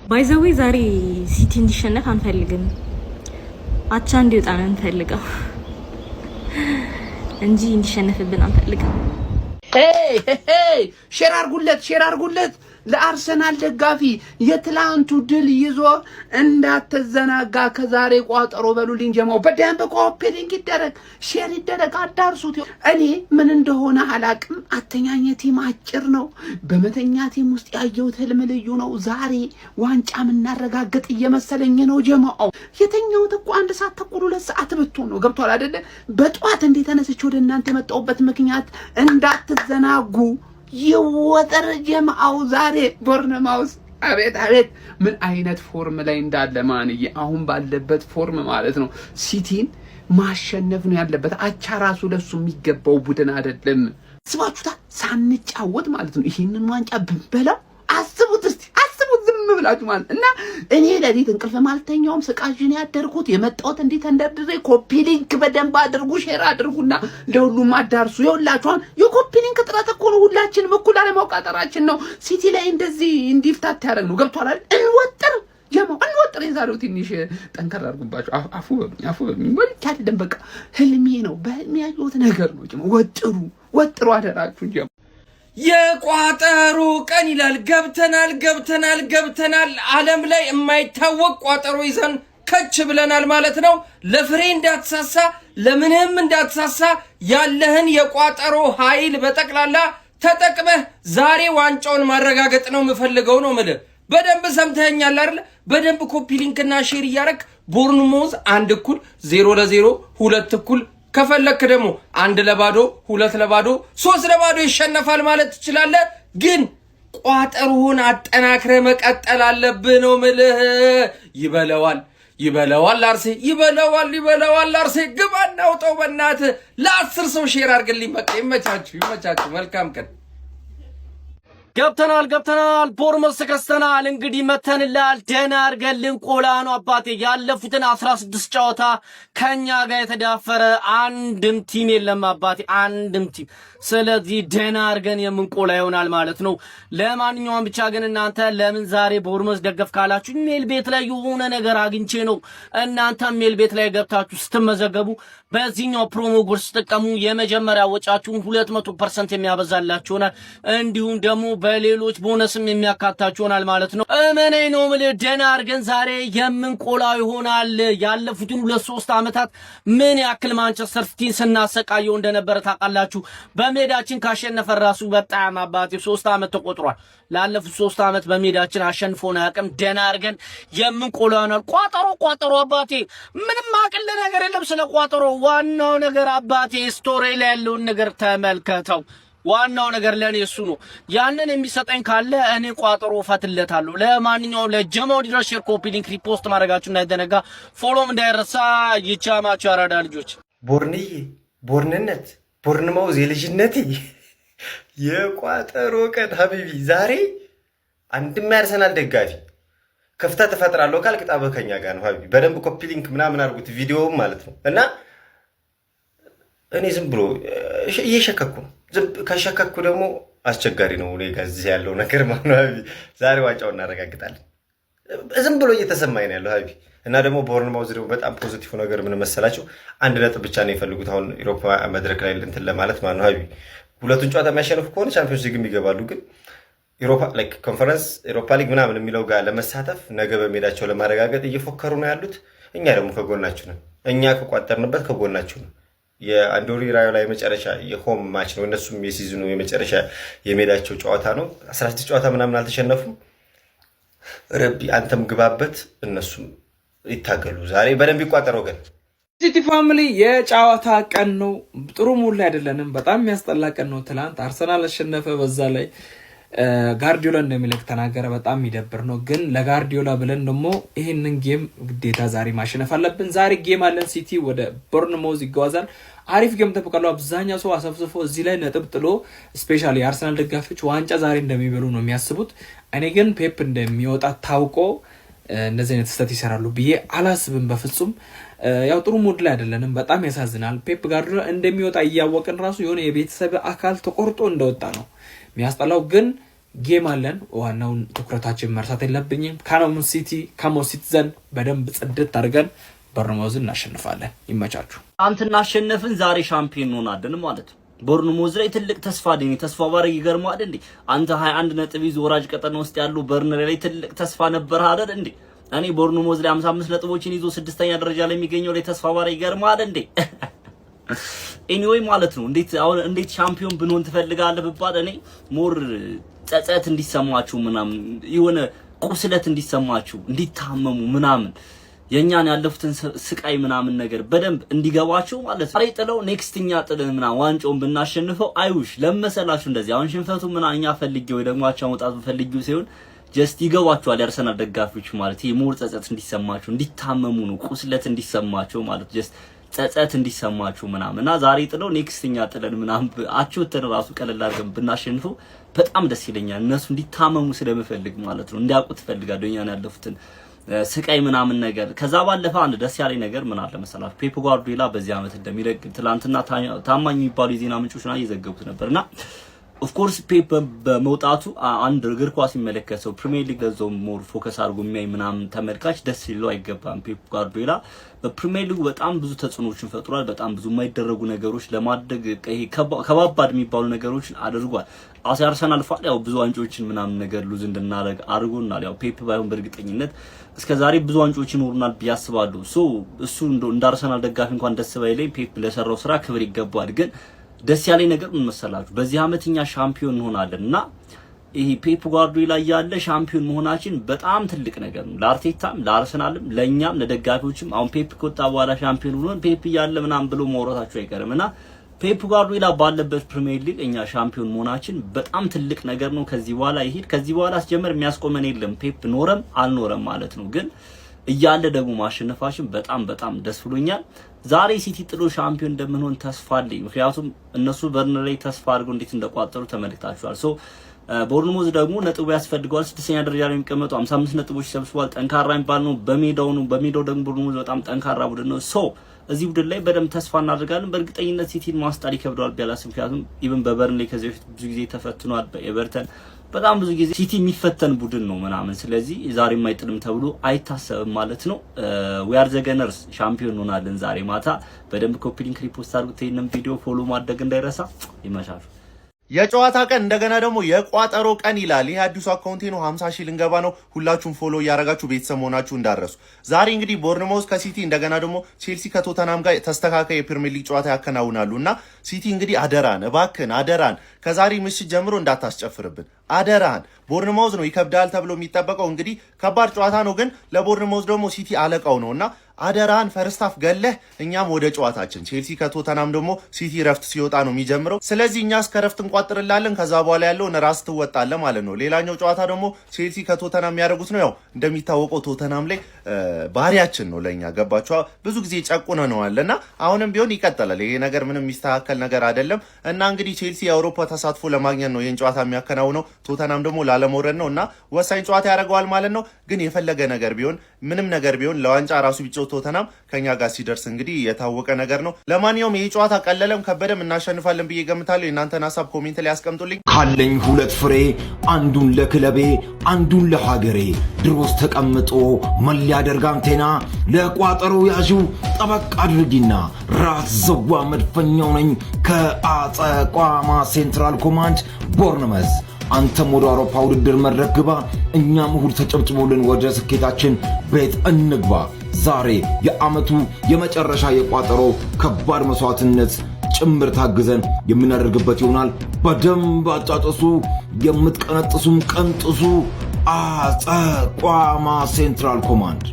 By the way ዛሬ ሲቲ እንዲሸነፍ አንፈልግም። አቻ እንዲወጣ ነው እንፈልገው እንጂ እንዲሸነፍብን አንፈልግም። Hey፣ share አርጉለት፣ share አርጉለት ለአርሰናል ደጋፊ። የትላንቱ ድል ይዞ እንዳትዘናጋ ከዛሬ ቋጠሮ በሉልኝ። ጀማው በደንብ copy link ይደረግ፣ share ይደረግ፣ አዳርሱት። እኔ ምን እንደሆነ አላቅም። አተኛኘቴም አጭር ነው። በመተኛቴም ውስጥ ያየሁት ህልም ልዩ ነው። ዛሬ ዋንጫ የምናረጋግጥ እየመሰለኝ ነው። ጀማው የተኛሁት እኮ 1 ሰዓት ተኩል 2 ሰዓት ብትሆን ነው። ገብቷል አይደለ? በጠዋት እንዴት ተነስቼ ወደ እናንተ የመጣሁበት ምክንያት እንዳትዘናጉ፣ ይወጠር ጀማው። ዛሬ ቦርነማውስ አቤት አቤት ምን አይነት form ላይ እንዳለ ማንዬ፣ አሁን ባለበት form ማለት ነው ሲቲን ማሸነፍ ነው ያለበት። አቻ ራሱ ለሱ የሚገባው ቡድን አይደለም። አስባችሁታል? ሳንጫወት ማለት ነው ይህንን ዋንጫ ብንበላው፣ አስቡት እስቲ፣ አስቡት ዝም ብላችሁ ማለት። እና እኔ ሌሊት እንቅልፍ ማልተኛውም ስቃዥን ያደርኩት የመጣሁት እንዲህ ተንደርድሬ። Copy link በደንብ አድርጉ፣ share አድርጉና ለሁሉም አዳርሱ። የሁላችኋን የ copy link ጥረት እኮ ነው። ሁላችንም እኩል አለመውቃጠራችን ነው ሲቲ ላይ እንደዚህ እንዲፍታት ያደረግ ነው። ገብቷል አይደል? እንወጥር ጀማው፣ እንወጥር። የዛሬው ትንሽ ጠንከር አድርጉባቸው። አፉ በሉኝ፣ አፉ በሉኝ። ወልቻ አይደለም፣ በቃ ህልሜ ነው። በህልሜ ያየሁት ነገር ነው። ጀማው ወጥሩ፣ ወጥሩ፣ አደራችሁ ጀማው። የቋጠሮ ቀን ይላል። ገብተናል፣ ገብተናል፣ ገብተናል። ዓለም ላይ የማይታወቅ ቋጠሮ ይዘን ከች ብለናል ማለት ነው። ለፍሬ እንዳትሳሳ፣ ለምንም እንዳትሳሳ፣ ያለህን የቋጠሮ ኃይል በጠቅላላ ተጠቅመህ ዛሬ ዋንጫውን ማረጋገጥ ነው የምፈልገው ነው ምልህ። በደንብ ሰምተኸኛል አይደል? በደንብ copy link ና share እያረክ ቦርንሞዝ 1 እኩል፣ 0-0፣ 2 እኩል፣ ከፈለክ ደግሞ 1-0፣ 2-0፣ 3-0 ይሸነፋል ማለት ትችላለህ። ግን ቋጠሮውን አጠናክረህ መቀጠል አለብህ ነው ምልህ። ይበለዋል፣ ይበለዋል አርሴ፣ ይበለዋል፣ ይበለዋል አርሴ። ግባ እናውጠው በእናትህ። ለ10 ሰው share አድርግልኝ። በቃ ይመቻችሁ፣ ይመቻችሁ። መልካም ቀን። ገብተናል፣ ገብተናል፣ ቦርመስ ተከስተናል። እንግዲህ መተንላል። ደህና አድርገን ልንቆላ ነው አባቴ። ያለፉትን 16 ጨዋታ ከኛ ጋር የተዳፈረ አንድም team የለም አባቴ፣ አንድም team። ስለዚህ ደህና አድርገን የምንቆላ ይሆናል ማለት ነው። ለማንኛውም ብቻ ግን እናንተ ለምን ዛሬ ቦርመስ ደገፍ ካላችሁ ሜል ቤት ላይ የሆነ ነገር አግኝቼ ነው። እናንተ ሜል ቤት ላይ ገብታችሁ ስትመዘገቡ በዚህኛው promo code ስትጠቀሙ የመጀመሪያ ወጫችሁን 200% የሚያበዛላችሁ ይሆናል። እንዲሁም ደግሞ በሌሎች ቦነስም የሚያካታችሁ ይሆናል ማለት ነው። እመነኝ ነው የምልህ፣ ደህና አድርገን ዛሬ የምንቆላው ይሆናል። ያለፉትን 2-3 ዓመታት ምን ያክል ማንቸስተር ሲቲን ስናሰቃየው እንደነበረ ታውቃላችሁ። በሜዳችን ካሸነፈ ራሱ በጣም አባቴ 3 ዓመት ተቆጥሯል። ላለፉት 3 ዓመት በሜዳችን አሸንፎን አያውቅም። ደህና አድርገን የምንቆላው ይሆናል። ቋጠሮ ቋጠሮ አባቴ፣ ምንም አቅል ነገር የለም ስለ ቋጠሮ። ዋናው ነገር አባቴ story ላይ ያለውን ነገር ተመልከተው። ዋናው ነገር ለእኔ እሱ ነው። ያንን የሚሰጠኝ ካለ እኔ ቋጠሮ እፈትለታለሁ። ለማንኛውም ለጀማው ድረስ share፣ copy link፣ repost ማድረጋችሁ እንዳይዘነጋ፣ follow ም እንዳይረሳ። ይቻማችሁ አራዳ ልጆች። ቦርንዬ፣ ቦርንነት፣ ቦርንማውዝ የልጅነቴ፣ የቋጠሮ ቀን ሀቢቢ። ዛሬ አንድም ያርሰናል ደጋፊ ክፍተት እፈጥራለሁ ካልክ ጣበህ ከኛ ጋር ነው ሀቢቢ። በደንብ copy link ምናምን አድርጉት ቪዲዮውም ማለት ነው። እና እኔ ዝም ብሎ እየሸከኩ ነው። ከሸከኩ ደግሞ አስቸጋሪ ነው። እኔ ጋር እዚህ ያለው ነገር ማለት ነው ሀቢቢ። ዛሬ ዋንጫው እናረጋግጣለን። ዝም ብሎ እየተሰማኝ ነው ያለው ሀቢቢ። እና ደግሞ ቦርንማውዝ ደግሞ በጣም positive ነገር ምን መሰላቸው? 1 ነጥብ ብቻ ነው የፈልጉት አሁን ኢሮፓ መድረክ ላይ እንትን ለማለት ማለት ነው ሀቢቢ። ሁለቱን ጨዋታ የሚያሸንፉ ከሆነ ቻምፒዮንስ ሊግም ይገባሉ። ግን ኮንፈረንስ፣ ኤሮፓ ሊግ ምናምን የሚለው ጋር ለመሳተፍ ነገ በሜዳቸው ለማረጋገጥ እየፎከሩ ነው ያሉት። እኛ ደግሞ ከጎናችሁ ነን። እኛ ከቋጠርንበት ከጎናችሁ ነው። የአንዶኒ ራዮላ የመጨረሻ የ home match ነው። እነሱም የ season ኑ የመጨረሻ የሜዳቸው ጨዋታ ነው። 16 ጨዋታ ምናምን አልተሸነፉም። ረቢ አንተም ግባበት፣ እነሱም ይታገሉ። ዛሬ በደንብ ይቋጠር ወገን። ሲቲ family፣ የጨዋታ ቀን ነው። ጥሩ mood ላይ አይደለንም። በጣም የሚያስጠላ ቀን ነው። ትላንት አርሰናል አሸነፈ። በዛ ላይ ጋርዲዮላ እንደሚለቅ ተናገረ። በጣም የሚደብር ነው። ግን ለጋርዲዮላ ብለን ደግሞ ይህንን game ግዴታ ዛሬ ማሸነፍ አለብን። ዛሬ game አለን። ሲቲ ወደ ቦርንሞዝ ይጓዛል። አሪፍ game ጠብቃለሁ። አብዛኛው ሰው አሰፍስፎ እዚህ ላይ ነጥብ ጥሎ especially የአርሰናል ደጋፊዎች ዋንጫ ዛሬ እንደሚበሉ ነው የሚያስቡት። እኔ ግን ፔፕ እንደሚወጣ ታውቆ እንደዚህ አይነት ስህተት ይሰራሉ ብዬ አላስብም በፍጹም። ያው ጥሩ mood ላይ አይደለንም። በጣም ያሳዝናል። ፔፕ ጋርዲዮላ እንደሚወጣ እያወቅን ራሱ የሆነ የቤተሰብ አካል ተቆርጦ እንደወጣ ነው የሚያስጠላው። ግን Game አለን። ዋናውን ትኩረታችን መርሳት የለብኝም። Come on City፣ come on Citizen በደንብ ጽድት አድርገን በርንማውዝን እናሸንፋለን። ይመቻችሁ። ትናንትና አሸነፍን፣ ዛሬ ሻምፒዮን እንሆናለን ማለት ነው። ቦርንሞዝ ላይ ትልቅ ተስፋ አለኝ። ተስፋ ባረግ ይገርማል እንዴ! አንተ 21 ነጥብ ይዞ ወራጅ ቀጠና ውስጥ ያሉ በርንሌ ላይ ትልቅ ተስፋ ነበር አይደል እንዴ? እኔ ቦርንሞዝ ላይ 55 ነጥቦችን ይዞ ስድስተኛ ደረጃ ላይ የሚገኘው ላይ ተስፋ ባረግ ይገርማል እንዴ? Anyway ማለት ነው፣ እንዴት አሁን እንዴት ሻምፒዮን ብንሆን ትፈልጋለህ ብባል እኔ more ጸጸት እንዲሰማችሁ ምናምን፣ የሆነ ቁስለት እንዲሰማችሁ፣ እንዲታመሙ ምናምን፣ የእኛን ያለፉትን ስቃይ ምናምን ነገር በደንብ እንዲገባቸው ማለት ነው። ዛሬ ጥለው next እኛ ጥለን ምናምን ዋንጫውን ብናሸንፈው አይውሽ ለመሰላችሁ እንደዚህ አሁን ሽንፈቱ ምናምን እኛ ፈልጌው ወይ ደግሞ አቻ መውጣቱ ፈልጌው ሲሆን just ይገባቸዋል። የአርሰናል ደጋፊዎች ማለት ይሄ more ጸጸት እንዲሰማቸው፣ እንዲታመሙ ነው፣ ቁስለት እንዲሰማቸው ማለት just ጸጸት እንዲሰማቸው ምናምን እና ዛሬ ጥለው next እኛ ጥለን ምናምን አቾተን ራሱ ቀለል አድርገን ብናሸንፈው በጣም ደስ ይለኛል። እነሱ እንዲታመሙ ስለምፈልግ ማለት ነው። እንዲያውቁት እፈልጋለሁ እኛን ያለፉትን ስቃይ ምናምን ነገር። ከዛ ባለፈ አንድ ደስ ያለኝ ነገር ምን አለ መሰላችሁ? ፔፕ ጓርዲዮላ በዚህ ዓመት እንደሚለቅ ትላንትና ታማኝ የሚባሉ የዜና ምንጮች ና እየዘገቡት ነበርና of course ፔፕ በመውጣቱ አንድ እግር ኳስ የሚመለከት ሰው፣ ፕሪሚየር ሊግ ለዛው more focus አድርጎ የሚያይ ምናምን ተመልካች ደስ ሊለው አይገባም። ፔፕ ጓርዲዮላ በፕሪሚየር ሊጉ በጣም ብዙ ተጽዕኖዎችን ፈጥሯል። በጣም ብዙ የማይደረጉ ነገሮች ለማድረግ ይሄ ከባባድ የሚባሉ ነገሮችን አድርጓል። አስ አርሰናል fan ያው ብዙ ዋንጫዎችን ምናምን ነገር lose እንድናደርግ አድርጎናል። ያው ፔፕ ባይሆን በእርግጠኝነት እስከ ዛሬ ብዙ ዋንጫዎች ይኖሩናል ብዬ አስባለሁ። So እሱ እንደ አርሰናል ደጋፊ እንኳን ደስ ባይለኝ ፔፕ ለሰራው ስራ ክብር ይገባዋል። ግን ደስ ያለኝ ነገር ምን መሰላችሁ? በዚህ አመት እኛ ሻምፒዮን እንሆናለን እና ይሄ ፔፕ ጓርዲዮላ እያለ ሻምፒዮን መሆናችን በጣም ትልቅ ነገር ነው። ለአርቴታም፣ ለአርሰናልም፣ ለእኛም፣ ለደጋፊዎችም። አሁን ፔፕ ከወጣ በኋላ ሻምፒዮን ብሎን ፔፕ እያለ ምናምን ብሎ ማውራታቸው አይቀርም እና ፔፕ ጓርዲዮላ ባለበት ፕሪሚየር ሊግ እኛ ሻምፒዮን መሆናችን በጣም ትልቅ ነገር ነው። ከዚህ በኋላ ይሄድ ከዚህ በኋላ አስጀመር የሚያስቆመን የለም፣ ፔፕ ኖረም አልኖረም ማለት ነው። ግን እያለ ደግሞ ማሸነፋችን በጣም በጣም ደስ ብሎኛል። ዛሬ ሲቲ ጥሎ ሻምፒዮን እንደምንሆን ተስፋ አለኝ። ምክንያቱም እነሱ በርንሌ ላይ ተስፋ አድርገው እንዴት እንደቋጠሩ ተመልክታችኋል። So ቦርንሞዝ ደግሞ ነጥቡ ያስፈልገዋል። ስድስተኛ ደረጃ ላይ የሚቀመጡ 55 ነጥቦች ሰብስቧል። ጠንካራ የሚባል ነው። በሜዳው ነው። በሜዳው ደግሞ ቦርንሞዝ በጣም ጠንካራ ቡድን ነው። So እዚህ ቡድን ላይ በደንብ ተስፋ እናደርጋለን። በእርግጠኝነት ሲቲን ማስጣል ይከብደዋል ቢያላስ፣ ምክንያቱም even በበርንሌ ከዚህ በፊት ብዙ ጊዜ ተፈትኗል። በኤቨርተን በጣም ብዙ ጊዜ ሲቲ የሚፈተን ቡድን ነው ምናምን። ስለዚህ ዛሬ የማይጥልም ተብሎ አይታሰብም ማለት ነው። We are the Gunners፣ ሻምፒዮን እንሆናለን ዛሬ ማታ። በደንብ copy link፣ repost አድርጉት። ይሄንን ቪዲዮ follow ማድረግ እንዳይረሳ። ይመቻሉ። የጨዋታ ቀን እንደገና ደግሞ የቋጠሮ ቀን ይላል። ይህ አዲሱ አካውንቴ ነው። 50 ሺህ ልንገባ ነው። ሁላችሁም follow እያደረጋችሁ ቤተሰብ መሆናችሁ እንዳትረሱ። ዛሬ እንግዲህ ቦርንማውዝ ከሲቲ እንደገና ደግሞ ቼልሲ ከቶተናም ጋር ተስተካካይ የፕሪሚየር ሊግ ጨዋታ ያከናውናሉ እና ሲቲ እንግዲህ አደራን፣ እባክን አደራን ከዛሬ ምሽት ጀምሮ እንዳታስጨፍርብን አደራን። ቦርንማውዝ ነው ይከብዳል ተብሎ የሚጠበቀው፣ እንግዲህ ከባድ ጨዋታ ነው፣ ግን ለቦርንማውዝ ደግሞ ሲቲ አለቃው ነው እና አደራን first half ገለህ እኛም ወደ ጨዋታችን። ቼልሲ ከቶተናም ደግሞ ሲቲ ረፍት ሲወጣ ነው የሚጀምረው። ስለዚህ እኛ እስከ ረፍት እንቋጥርላለን። ከዛ በኋላ ያለውን ራስ ትወጣለህ ማለት ነው። ሌላኛው ጨዋታ ደግሞ ቼልሲ ከቶተናም የሚያደርጉት ነው። ያው እንደሚታወቀው ቶተናም ላይ ባህሪያችን ነው ለእኛ፣ ገባችኋ? ብዙ ጊዜ ጨቁነነዋል እና አሁንም ቢሆን ይቀጥላል። ይሄ ነገር ምንም የሚስተካከል ነገር አይደለም እና እንግዲህ ቼልሲ የአውሮፓ ተሳትፎ ለማግኘት ነው ይህን ጨዋታ የሚያከናውነው። ቶተናም ደግሞ ላለመውረድ ነው እና ወሳኝ ጨዋታ ያደርገዋል ማለት ነው። ግን የፈለገ ነገር ቢሆን፣ ምንም ነገር ቢሆን፣ ለዋንጫ ራሱ ቢጫወት ቶተናም ከኛ ጋር ሲደርስ እንግዲህ የታወቀ ነገር ነው። ለማንኛውም ይህ ጨዋታ ቀለለም ከበደም እናሸንፋለን ብዬ ገምታለሁ። የእናንተን ሀሳብ comment ላይ ያስቀምጡልኝ። ካለኝ ሁለት ፍሬ አንዱን ለክለቤ አንዱን ለሀገሬ፣ ድሮስ ተቀምጦ ምን ሊያደርግ አንቴና፣ ለቋጠሮ ያዥው ጠበቅ አድርጊና፣ ራስ ዘዋ መድፈኛው ነኝ ከአጸቋማ Central Command ቦርንመዝ። አንተም ወደ አውሮፓ ውድድር መድረክ ግባ፣ እኛም እሁድ ተጨብጭቦልን ወደ ስኬታችን ቤት እንግባ። ዛሬ የዓመቱ የመጨረሻ የቋጠሮ ከባድ መስዋዕትነት ጭምር ታግዘን የምናደርግበት ይሆናል። በደንብ አጫጭሱ፣ የምትቀነጥሱም ቀንጥሱ። አጸቋማ Central Command።